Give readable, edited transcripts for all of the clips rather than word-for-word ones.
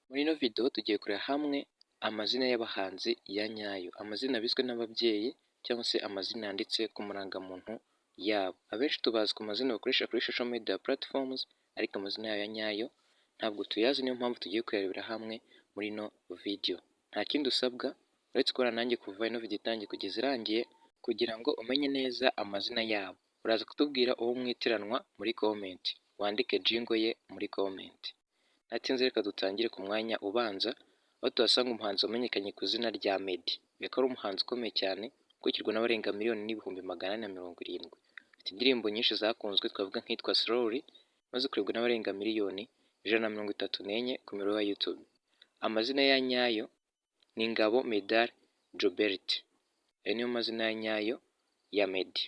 Muri ino video tugiye kureba hamwe amazina y'abahanzi ya nyayo, amazina biswe n'ababyeyi cyangwa se amazina yanditse ku marangamuntu yabo. Abenshi tubazi ku mazina bakoresha kuri social media platforms, ariko amazina yayo ya nyayo ntabwo tuyazi, niyo mpamvu tugiye kuyarebera hamwe muri ino video. Nta kindi usabwa uretse kubana nanjye kuva ino video itangiye kugeza irangiye kugira ngo umenye neza amazina yabo. Uraza kutubwira uwo mwitiranwa muri comment, wandike jingle ye muri comment. Ntatinze, reka dutangire ku mwanya ubanza, aho tuhasanga umuhanzi wamenyekanye ku izina rya Meddy. Uyu akaba ari umuhanzi ukomeye cyane ukurikirwa n'abarenga 1,470,000. Afite indirimbo nyinshi zakunzwe, twavuga nk'iyitwa Slowly imaze kurebwa n'abarenga 134,000,000 ku muyoboro wa YouTube. Amazina ya nyayo ni Ngabo Medard Jobert. Ayo niyo mazina ya nyayo ya Meddy.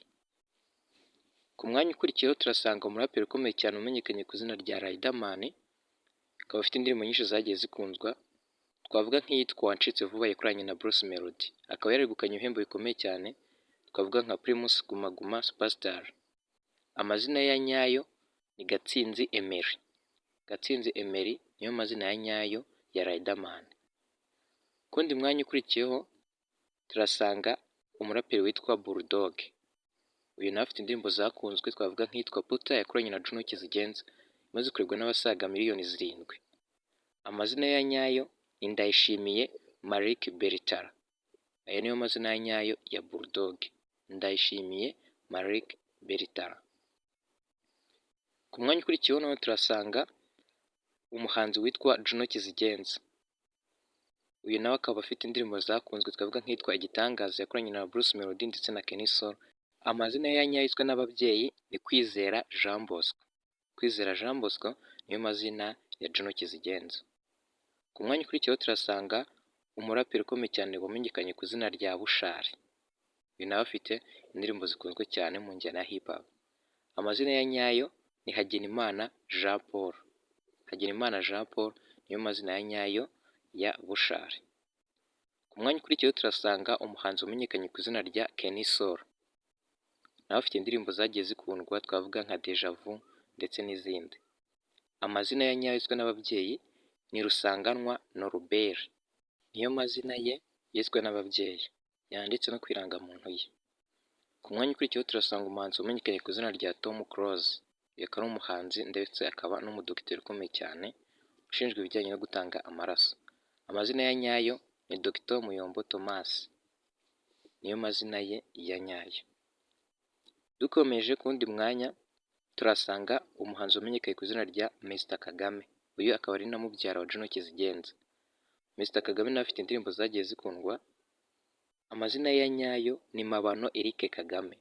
Ku mwanya ukurikiyeho turasanga umuraperi ukomeye cyane umenyekanye ku izina rya Riderman, akaba afite indirimbo nyinshi zagiye zikundwa, twavuga nk'iyitwa Wancitse Vuba yakoranye na Bruce Melodie, akaba yaregukanye ibihembo bikomeye cyane, twavuga nka Primus Guma Guma Superstar. Amazina ya nyayo ni Gatsinzi Emery. Gatsinzi Emery niyo mazina ya nyayo ya Riderman. Ku wundi mwanya ukurikiyeho turasanga umuraperi witwa Bulldog. Uyu nawe afite indirimbo zakunzwe, twavuga nk'iyitwa Puta yakoranye na Juno Kizigenza imaze kurebwa n'abasaga 7,000,000. Amazina ya nyayo ni Ndayishimiye Malik Bertrand. Aya niyo mazina ya nyayo ya Bulldog. Ndayishimiye Malik Bertrand. Ku mwanya ukurikiyeho naho turasanga umuhanzi witwa Juno Kizigenza. Uyu nawe akaba afite indirimbo zakunzwe, twavuga nk'iyitwa Igitangaza yakoranye na Bruce Melodie ndetse na Kenny Sol. Amazina ye ya nyayo yiswe n'ababyeyi ni Kwizera Jean Bosco. Kwizera Jean Bosco niyo mazina ya Juno Kizigenza. Ku mwanya ukurikiyeho turasanga umuraperi ukomeye cyane wamenyekanye ku izina rya Bushali. Uyu nawe afite indirimbo zikunzwe cyane mu njyana ya hip hop. Amazina ya nyayo ni Hagenimana Jean Paul. Hagenimana Jean Paul niyo mazina ya nyayo ya Bushali. Ku mwanya ukurikiyeho turasanga umuhanzi wamenyekanye ku izina rya Kenny Sol. Nawe afite indirimbo zagiye zikundwa, twavuga nka Deja Vu ndetse n'izindi. Amazina ya nyayo yiswe n'ababyeyi ni Rusanganwa Norbert. Niyo mazina ye yiswe n'ababyeyi yanditse no ku irangamuntu ye. Ku mwanya ukurikiyeho turasanga umuhanzi wamenyekanye ku izina rya Tom Close. Uyu akaba ari umuhanzi ndetse akaba n'umudogiteri ukomeye cyane ushinzwe ibijyanye no gutanga amaraso. Amazina ya nyayo ni Dr Muyombo Thomas. Niyo mazina ye ya nyayo. Dukomeje ku wundi mwanya turasanga umuhanzi wamenyekanye ku izina rya Mr Kagame. Uyu akaba ari na mubyara wa Juno Kizigenza. Mr Kagame nawe afite indirimbo zagiye zikundwa. Amazina ye ya nyayo ni Mabano Eric Kagame.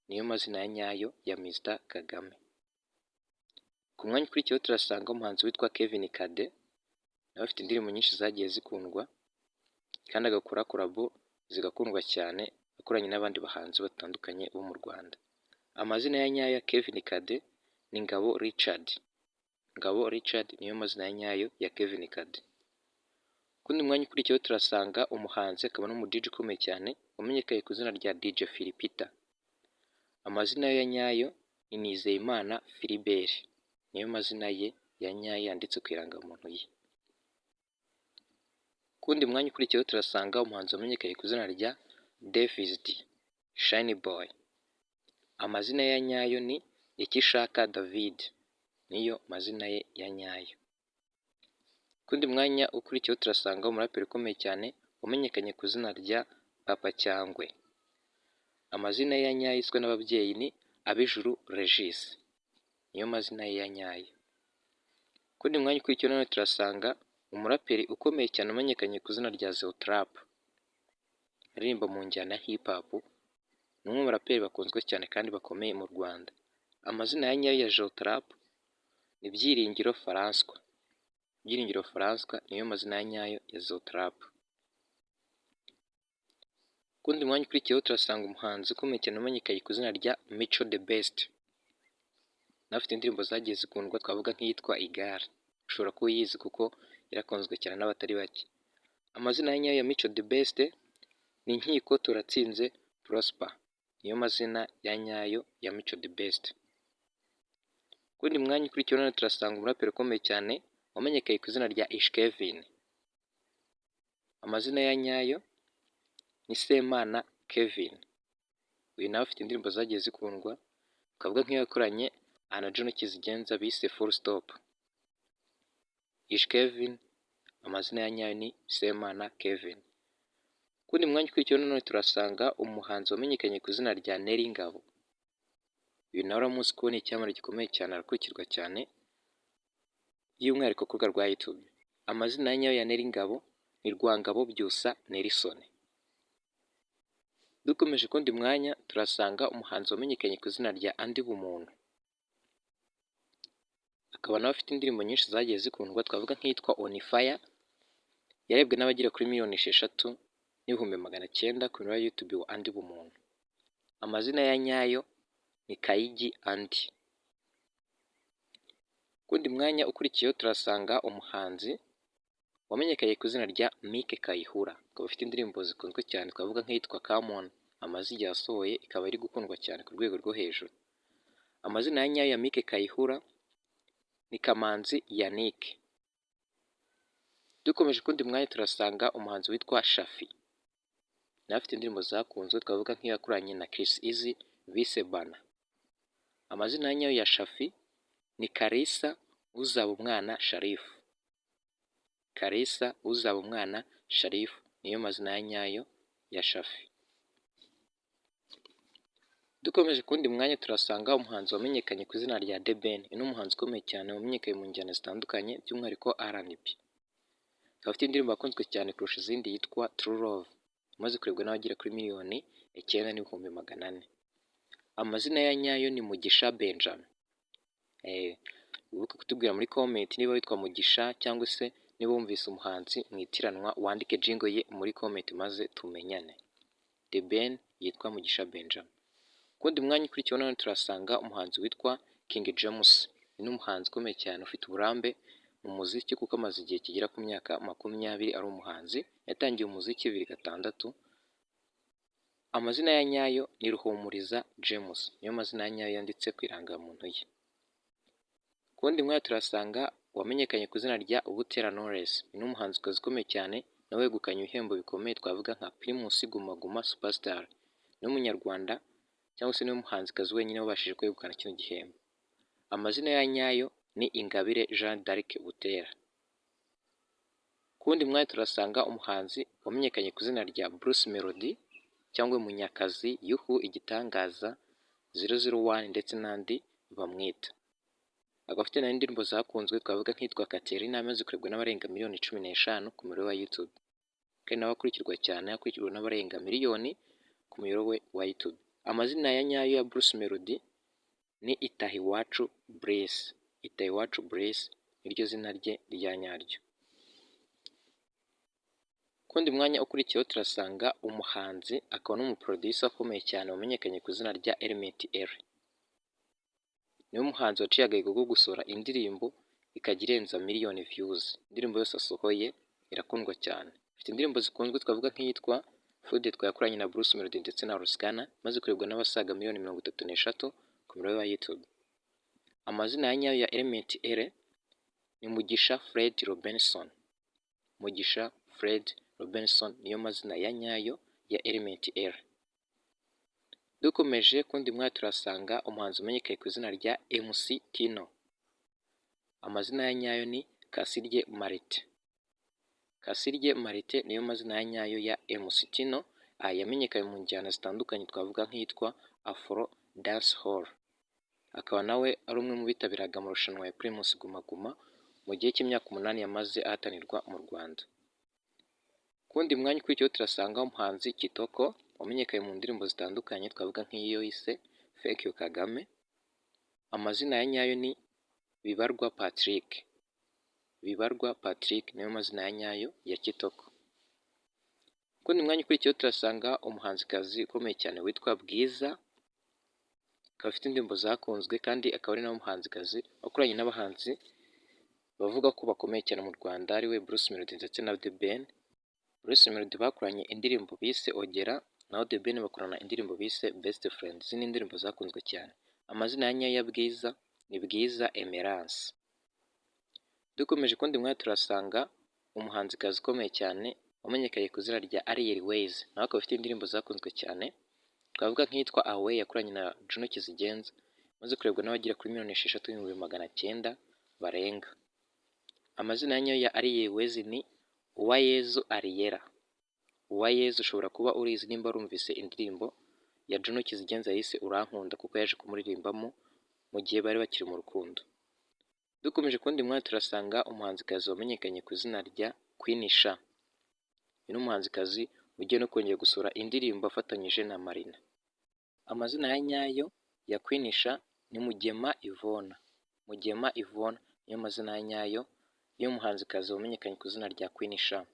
Niyo mazina ya nyayo ya Mr Kagame. Ku mwanya ukurikiyeho turasanga umuhanzi witwa Kevin Kade, nawe afite indirimbo nyinshi zagiye zikundwa kandi agakora collabo zigakundwa cyane akoranye n'abandi bahanzi batandukanye bo mu Rwanda. Amazina ya nyayo ya Kevin Kade ni Ngabo Richard. Ngabo Richard niyo mazina ya nyayo ya Kevin Kade. Ku wundi mwanya ukurikiyeho turasanga umuhanzi akaba n'umu DJ ukomeye cyane wamenyekanye ku izina rya DJ Phil Peter. Amazina ye ya nyayo ni Nizeyimana Philbert. Niyo mazina ye ya nyayo yanditse ku irangamuntu ye. Ku wundi mwanya ukurikiyeho turasanga umuhanzi wamenyekanye ku izina rya Davis D Shine Boy. Amazina ye ya nyayo ni Icyishaka David. Niyo mazina ye ya nyayo. Ku wundi mwanya ukurikiyeho turasanga umuraperi ukomeye cyane wamenyekanye ku izina rya Papa Cyangwe. Amazina ye ya nyayo yiswe n'ababyeyi ni Abijuru Regis. Niyo mazina ye ya nyayo. Ku wundi mwanya ukurikiyeho nanone turasanga umuraperi ukomeye cyane wamenyekanye ku izina rya Zeo Trap. Aririmba mu njyana ya hip hop, ni umwe mu baraperi bakunzwe cyane kandi bakomeye mu Rwanda. Amazina ya nyayo ya Zeo Trap ni Byiringiro Francois. Byiringiro Francois niyo mazina ya nyayo ya Zeo Trap. Ku wundi mwanya ukurikiyeho turasanga umuhanzi ukomeye cyane wamenyekanye ku izina rya Mico The Best. Nawe afite indirimbo zagiye zikundwa, twavuga nk'iyitwa Igare. Ushobora kuba uyizi kuko yarakunzwe cyane n'abatari bake. Amazina ya nyayo ya Mico The Best ni Nkiko Turatsinze Prosper. Niyo mazina ya nyayo ya Mico The Best. Ku wundi mwanya ukurikiyeho nanone turasanga umuraperi ukomeye cyane Wamenyekanye ku izina rya Ish Kevin. Amazina ya nyayo ni Semana Kevin. Uyu nawe afite indirimbo zagiye zikundwa, twavuga nk'iyo yakoranye na Juno Kizigenza bise Full Stop. Ish Kevin amazina ya nyayo ni Semana Kevin. Ku wundi mwanya ukurikiyeho nanone turasanga umuhanzi wamenyekanye ku izina rya Nel Ngabo. Uyu nawe uramuzi ko ni icyamamare gikomeye cyane, arakurikirwa cyane by'umwihariko ku rubuga rwa YouTube. Amazina ya nyayo ya Nel Ngabo ni Rwangabo Byusa Nelson. Dukomeje ku wundi mwanya turasanga umuhanzi wamenyekanye ku izina rya Andy Bumuntu. Akaba nawe afite indirimbo nyinshi zagiye zikundwa, twavuga nk'iyitwa On Fire yarebwe n'abagera kuri 6,900,000 ku muyoboro wa YouTube wa Andy Bumuntu. Amazina ya nyayo ni Kayigi Andy. Ku wundi mwanya ukurikiyeho turasanga umuhanzi wamenyekanye ku izina rya Mike Kayihura, akaba afite indirimbo zikunzwe cyane, twavuga nk'iyitwa Come On amaze igihe asohoye, ikaba iri gukundwa cyane ku rwego rwo hejuru. Amazina ya nyayo ya Mike Kayihura ni Kamanzi Yannick. Dukomeje ku wundi mwanya turasanga umuhanzi witwa Shaffy, nawe afite indirimbo zakunzwe, twavuga nk'iyo yakoranye na Chriss Eazy bise Bana. Amazina ya nyayo ya Shaffy ni Kalisa Uzabumwana Sharif. Kalisa Uzabumwana Sharif niyo mazina ya nyayo ya Shaffy. Dukomeje ku wundi mwanya turasanga umuhanzi wamenyekanye ku izina rya The Ben. Uyu ni umuhanzi ukomeye cyane wamenyekanye mu njyana zitandukanye, by'umwihariko R&B. Akaba afite indirimbo yakunzwe cyane kurusha izindi yitwa True Love, imaze kurebwa n'abagera kuri 9,400,000. Amazina ya nyayo ni Mugisha Benjamin. Wibuke kutubwira muri comment niba witwa Mugisha, cyangwa se niba wumvise umuhanzi mwitiranwa, wandike jingle ye muri comment maze tumenyane. The Ben yitwa Mugisha Benjamin. Ku wundi mwanya ukurikiyeho nanone turasanga umuhanzi witwa King James. Uyu ni umuhanzi ukomeye cyane ufite uburambe mu muziki, kuko amaze igihe kigera ku myaka 20 ari umuhanzi, yatangiye umuziki 2006. Amazina ya nyayo ni Ruhumuriza James, niyo mazina ya nyayo yanditse ku irangamuntu ye. Ku wundi mwanya turasanga uwamenyekanye ku izina rya Butera Knowless. Uyu ni umuhanzikazi ukomeye cyane nawe wegukanye ibihembo bikomeye, twavuga nka Primus Guma Guma Super Star. Ni umunyarwanda cyangwa se niwe muhanzikazi wenyine wabashije kwegukana kino gihembo. Amazina ya nyayo ni Ingabire Jeanne d'Arc Butera. Ku wundi mwanya turasanga umuhanzi wamenyekanye ku izina rya Bruce Melodie cyangwa Munyakazi, Yuhu, Igitangaza, 001 ndetse n'andi bamwita. Akaba afite n'indirimbo zakunzwe, twavuga nk'iyitwa Katerina imaze kurebwa n'abarenga 15 miliyoni ku muyoboro wa YouTube. Kandi nawe akurikirwa cyane, akurikirwa n'abarenga miliyoni ku muyoboro we wa YouTube. Amazina ya nyayo ya Bruce Melodie ni Itahiwacu Bruce. Itahiwacu Bruce niryo zina rye rya nyaryo. Ku wundi mwanya ukurikiyeho turasanga umuhanzi akaba n'umuproducer ukomeye cyane wamenyekanye ku izina rya Element Eleeeh. Niwe muhanzi waciye agahigo ko gusohora indirimbo ikajya irenza miliyoni views. Indirimbo yose asohoye irakundwa cyane. Afite indirimbo zikunzwe, twavuga nk'iyitwa Fou de Toi yakoranye na Bruce Melodie ndetse na Ross Kana, imaze kurebwa n'abasaga 33 miliyoni ku muyoboro wa YouTube. Amazina ya nyayo ya Element Eleeeh ni Mugisha Fred Robinson. Mugisha Fred Robinson niyo mazina ya nyayo ya Element Eleeeh. Dukomeje ku wundi mwanya turasanga umuhanzi umenyekanye ku izina rya MC Tino. Amazina ya nyayo ni Kasirye Martin. Kasirye Martin niyo mazina ya nyayo ya MC Tino, yamenyekanye mu njyana zitandukanye, twavuga nk'iyitwa Afro Dancehall. Akaba nawe ari umwe mu bitabiraga amarushanwa ya Primus Guma Guma mu gihe cy'imyaka 8 yamaze ahatanirwa mu Rwanda. Ku wundi mwanya ukurikiyeho turasanga umuhanzi Kitoko wamenyekanye mu ndirimbo zitandukanye, twavuga nk'iyo yise Thank you Kagame. Amazina ya nyayo ni Bibarwa Patrick. Bibarwa Patrick niyo mazina ya nyayo ya Kitoko. Ku wundi mwanya ukurikiyeho turasanga umuhanzikazi ukomeye cyane witwa Bwiza, akaba afite indirimbo zakunzwe kandi akaba ari nawe muhanzikazi wakoranye n'abahanzi bavuga ko bakomeye cyane mu Rwanda, ariwe Bruce Melodie ndetse na The Ben. Bruce Melodie bakoranye indirimbo bise Ogera, naho The Ben bakorana indirimbo bise Best Friend. Izi ni indirimbo zakunzwe cyane. Amazina ya nyayo ya Bwiza ni Bwiza Emerance. Dukomeje ku wundi mwanya, turasanga umuhanzikazi ukomeye cyane wamenyekanye ku izina rya Ariel Wayz, nawe akaba afite indirimbo zakunzwe cyane. Twavuga nk'iyitwa Away yakoranye na Juno Kizigenza, imaze kurebwa n'abagera kuri 6,900,000 barenga. Amazina ya nyayo ya Ariel Wayz ni Uwayezu Ariella. Uwayezu ushobora kuba urizi nimba warumvise indirimbo ya Juno Kizigenza yise Urankunda, kuko yaje kumuririmbamo mu gihe bari bakiri mu rukundo. Dukomeje ku wundi mwanya, turasanga umuhanzikazi wamenyekanye ku izina rya Queen Cha. Uyu ni umuhanzikazi ugiye no kongera gusohora indirimbo afatanyije na Marina. Amazina ya nyayo ya Queen Cha ni Mugema Yvonne. Mugema Yvonne niyo mazina ya nyayo y'umuhanzikazi wamenyekanye ku izina rya Queen Cha.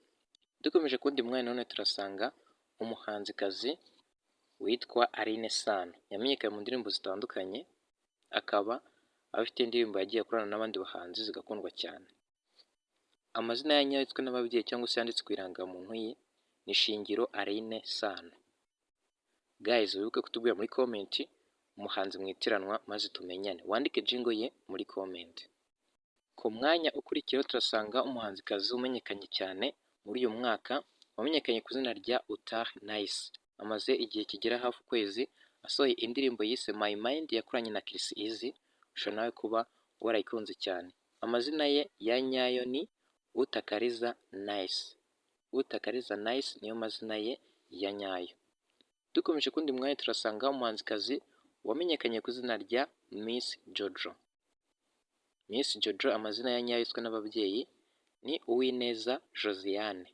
Dukomeje ku wundi mwanya none, turasanga umuhanzikazi witwa Aline Sano. Yamenyekanye mu ndirimbo zitandukanye, akaba afite indirimbo yagiye akorana n'abandi bahanzi zigakundwa cyane. Amazina ya nyayo yiswe n'ababyeyi cyangwa se yanditse ku irangamuntu ye ni Shingiro Aline Sano. Guys, wibuke kutubwira muri comment umuhanzi mwitiranwa maze tumenyane, wandike jingle ye muri comment. Ku mwanya ukurikiyeho turasanga umuhanzikazi umenyekanye cyane muri uyu mwaka, wamenyekanye ku izina rya Utah Nice. Amaze igihe kigera hafi ukwezi asohoye indirimbo yise My Mind yakoranye na Chriss Eazy, ushobora nawe kuba warayikunze cyane. Amazina ye ya nyayo ni Utakariza Nice. Utakariza Nice niyo mazina ye ya nyayo. Dukomeje ku wundi mwanya, turasanga umuhanzikazi wamenyekanye ku izina rya Miss Jojo. Miss Jojo amazina ya nyayo yiswe n'ababyeyi ni Uwineza Josiane,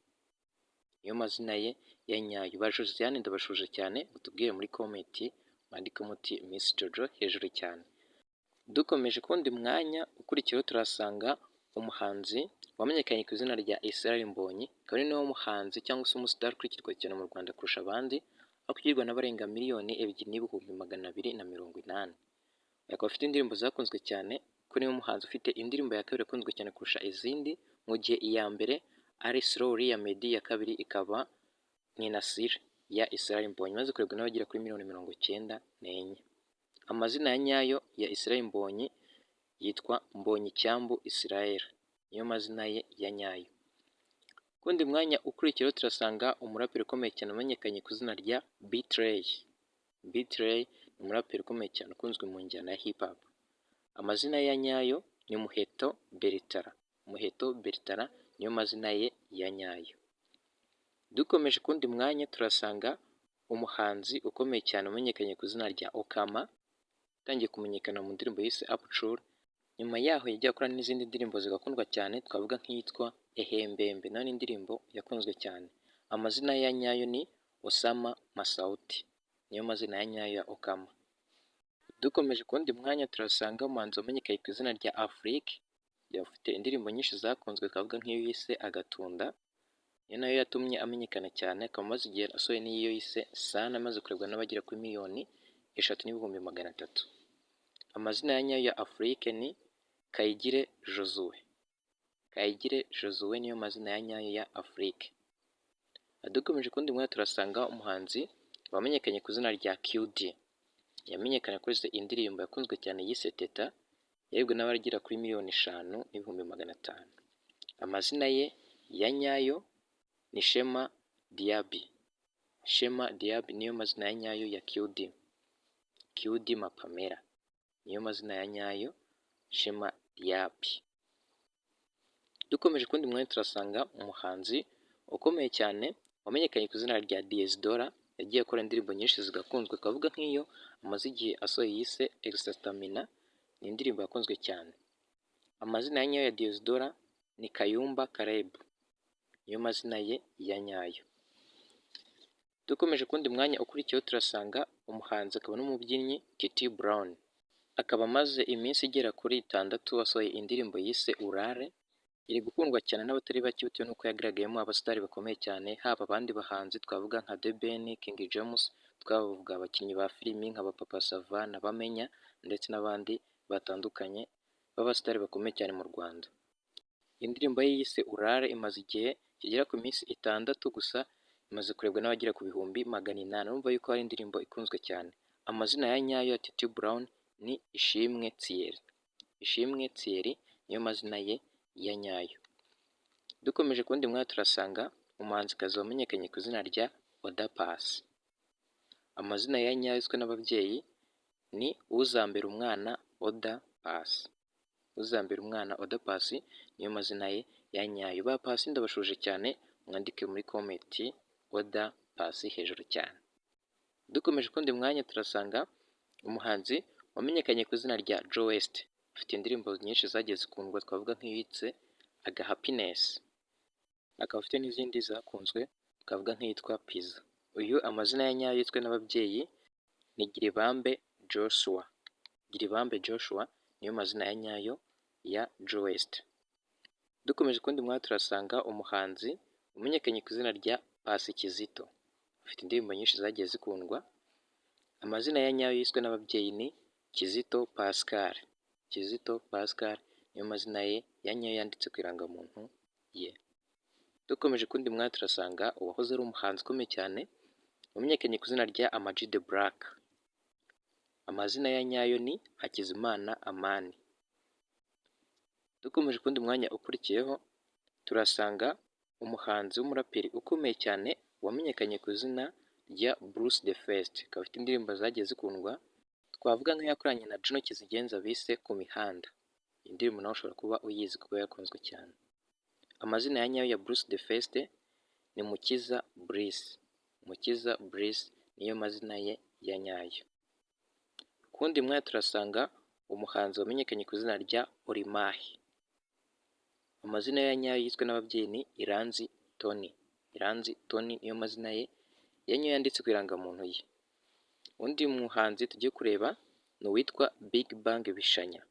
niyo mazina ye ya nyayo. Ba Josiane ndabashuje cyane, mutubwire muri comment, mwandike muti "Miss Jojo hejuru cyane". Dukomeje ku wundi mwanya ukurikiyeho, turasanga umuhanzi wamenyekanye ku izina rya Israel Mbonyi, akaba ari nawe muhanzi cyangwa se umusitari ukurikirwa cyane mu Rwanda kurusha abandi, aho akurikirwa n'abarenga 2,280,000. Akaba afite indirimbo zakunzwe cyane, kuko niwe muhanzi ufite indirimbo ya kabiri ikunzwe cyane kurusha izindi, mu gihe iya mbere ari Slowly ya Meddy, iya kabiri ikaba Ninasira ya Israel Mbonyi, imaze kurebwa n'abagera kuri miliyoni 94. Amazina ya nyayo ya Israel Mbonyi yitwa Mbonyicyambu Israel, niyo mazina ye ya nyayo. Ku wundi mwanya ukurikiyeho turasanga umuraperi ukomeye cyane wamenyekanye ku izina rya B-Threy. B-Threy ni umuraperi ukomeye cyane ukunzwe mu njyana ya hip hop. Amazina ye ya nyayo ni Muheto Bertrand. Muheto Bertrand niyo mazina ye ya nyayo. Dukomeje ku wundi mwanya, turasanga umuhanzi ukomeye cyane wamenyekanye ku izina rya Okkama, utangiye kumenyekana mu ndirimbo yise Upchur. Nyuma yaho yagiye akora n'izindi ndirimbo zigakundwa cyane, twavuga nk'iyitwa Ehembembe, nayo ni indirimbo yakunzwe cyane. Amazina ye ya nyayo ni Osama Masauti, niyo mazina ya nyayo ya Okkama. Dukomeje ku wundi mwanya, turasanga umuhanzi wamenyekanye ku izina rya Afrique, afite indirimbo nyinshi zakunzwe, twavuga nk'iyo yise Agatunda, niyo nayo yatumye amenyekana cyane, akaba amaze igihe asohoye n'iyo yise Sana, amaze kurebwa n'abagera kuri 3,300,000. Amazina ya nyayo ya Afrique ni Kayigire Josue. Kayigire Josue niyo mazina ya nyayo ya Afrique. Dukomeje ku wundi mwanya, turasanga umuhanzi wamenyekanye ku izina rya QD. Yamenyekanye akoze indirimbo yakunzwe cyane yise Teta, yarebwe n'abagera kuri 5,500,000. Amazina ye ya nyayo ni Shema Diaby. Shema Diaby niyo mazina ya nyayo ya QD. QD Mapamela niyo mazina ya nyayo, Shema Diaby. Dukomeje ku wundi mwanya, turasanga umuhanzi ukomeye cyane wamenyekanye ku izina rya Diez Dola, yagiye akora indirimbo nyinshi zigakunzwe, twavuga nk'iyo amaze igihe asohoye yise Extra Stamina, ni indirimbo yakunzwe cyane. Amazina ya nyayo ya Diez Dola ni Kayumba Caleb, niyo mazina ye ya nyayo. Dukomeje ku wundi mwanya ukurikiyeho, turasanga umuhanzi akaba n'umubyinnyi Titi Brown, akaba amaze iminsi igera kuri 6 asohoye indirimbo yise Urare, iri gukundwa cyane n'abatari bake bitewe n'uko yagaragayemo abasitari bakomeye cyane, haba abandi bahanzi twavuga nka The Ben, King James, twavuga abakinnyi ba filimi nka ba Papa Sava na Bamenya ndetse n'abandi batandukanye b'abasitari bakomeye cyane mu Rwanda. Indirimbo ye yise Urare imaze igihe kigera ku minsi 6 gusa, imaze kurebwa n'abagera ku 800,000, urumva yuko ari indirimbo ikunzwe cyane. Amazina ya nyayo ya Titi Brown ni Ishimwe Thierry. Ishimwe Thierry niyo mazina ye ya nyayo. Dukomeje ku wundi mwanya, turasanga umuhanzikazi wamenyekanye ku izina rya Oda Paccy. Amazina ya nyayo yiswe n'ababyeyi ni Uzamberumwana Oda Paccy. Uzamberumwana Oda Paccy niyo mazina ye ya nyayo. Ba Paccy, ndabasuhuje cyane, mwandike muri comment "Oda Paccy hejuru cyane". Dukomeje ku wundi mwanya, turasanga umuhanzi wamenyekanye ku izina rya Joe West. Afite indirimbo nyinshi zagiye zikundwa, twavuga nk'iyitse "Aga Happiness", akaba afite n'izindi zakunzwe, twavuga nk'iyitwa "Pizza". Uyu amazina ya nyayo yiswe n'ababyeyi ni Giribambe Joshua. Giribambe Joshua niyo mazina ya nyayo ya Joe West. Dukomeje ku wundi mwanya, turasanga umuhanzi wamenyekanye ku izina rya Passy Kizito. Afite indirimbo nyinshi zagiye zikundwa. Amazina ya nyayo yiswe n'ababyeyi ni Kizito Pascal. Kizito Pascal niyo mazina ye ya nyayo yanditse ku irangamuntu ye. Dukomeje ku wundi mwanya, turasanga uwahoze ari umuhanzi ukomeye cyane wamenyekanye ku izina rya Ama G The Black. Amazina ya nyayo ni Hakizimana Amani. Dukomeje ku wundi mwanya ukurikiyeho, turasanga umuhanzi w'umuraperi ukomeye cyane wamenyekanye ku izina rya Bruce the First, akaba afite indirimbo zagiye zikundwa, twavuga nk'iyo yakoranye na Juno Kizigenza bise "Ku Mihanda". Iyi ndirimbo nawe ushobora kuba uyizi kuko yakunzwe cyane. Amazina ya nyayo ya Bruce the First ni Mukiza Bruce. Mukiza Bruce niyo mazina ye ya nyayo. Ku wundi mwanya, turasanga umuhanzi wamenyekanye ku izina rya Orimahi. Amazina ye ya nyayo yiswe n'ababyeyi ni Iranzi Tony. Iranzi Tony niyo mazina ye ya nyayo yanditse ku irangamuntu ye. Undi muhanzi tugiye kureba ni uwitwa Big Bang Bishanya.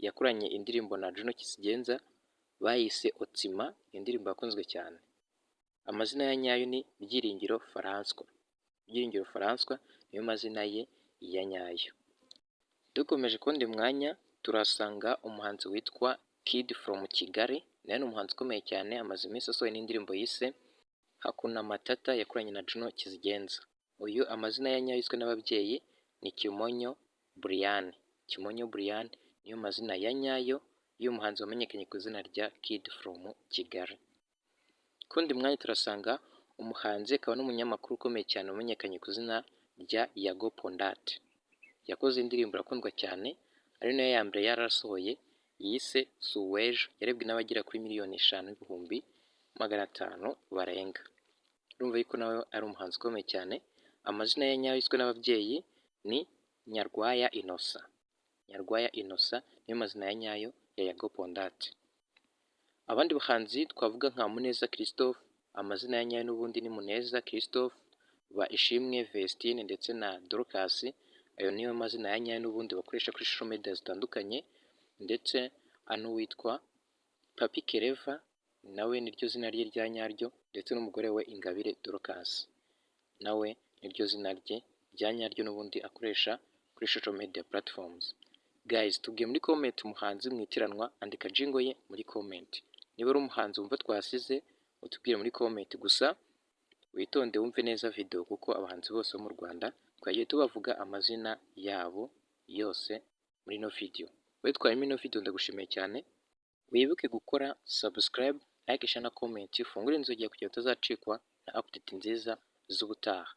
Yakoranye indirimbo na Juno Kizigenza bayise "Otsima", iyo ndirimbo yakunzwe cyane. Amazina ya nyayo ni Byiringiro Francois. Byiringiro Francois niyo mazina ye ya nyayo. Dukomeje ku wundi mwanya, turasanga umuhanzi witwa Kid from Kigali, nawe ni umuhanzi ukomeye cyane, amaze iminsi asohoye n'indirimbo yise "Hakuna Matata" yakoranye na Juno Kizigenza. Uyu amazina ya nyayo yiswe n'ababyeyi ni Kimonyo Brian. Kimonyo Brian niyo mazina ya nyayo y'uyu muhanzi wamenyekanye ku izina rya Kid from Kigali. Ku wundi mwanya, turasanga umuhanzi akaba n'umunyamakuru ukomeye cyane wamenyekanye ku izina rya Yago Pon Dat. Yakoze indirimbo irakundwa cyane, ari nayo ya mbere yarasohoye, yise "Suwejo", yarebwe n'abagera kuri 5,500,000 barenga. Urumva yuko nawe ari umuhanzi ukomeye cyane. Amazina ye nyayo yiswe n'ababyeyi ni Nyarwaya Innocent. Nyarwaya Innocent niyo mazina ya nyayo ya Yago Pon Dat. Abandi bahanzi twavuga nka Muneza Christophe, amazina ya nyayo n'ubundi ni Muneza Christophe, ba Ishimwe Vestine ndetse na Dorcas, ayo niyo mazina ya nyayo n'ubundi bakoresha kuri social media zitandukanye, ndetse n'uwitwa Papi Clever nawe niryo zina rye rya nyaryo, ndetse n'umugore we Ingabire Dorcas nawe niryo zina rye rya nyaryo n'ubundi akoresha kuri social media platforms. Guys, tubwiye muri comment umuhanzi mwitiranwa, andika jingle ye muri comment. Niba ari umuhanzi wumva twasize, utubwire muri comment. Gusa witonde wumve neza video, kuko abahanzi bose bo mu Rwanda twagiye tubavuga amazina yabo yose muri ino video. Wowe twayemo ino video, ndagushimiye cyane, wibuke gukora subscribe, like, share na comment, ufungure inzogera kugira utazacikwa na update nziza z'ubutaha.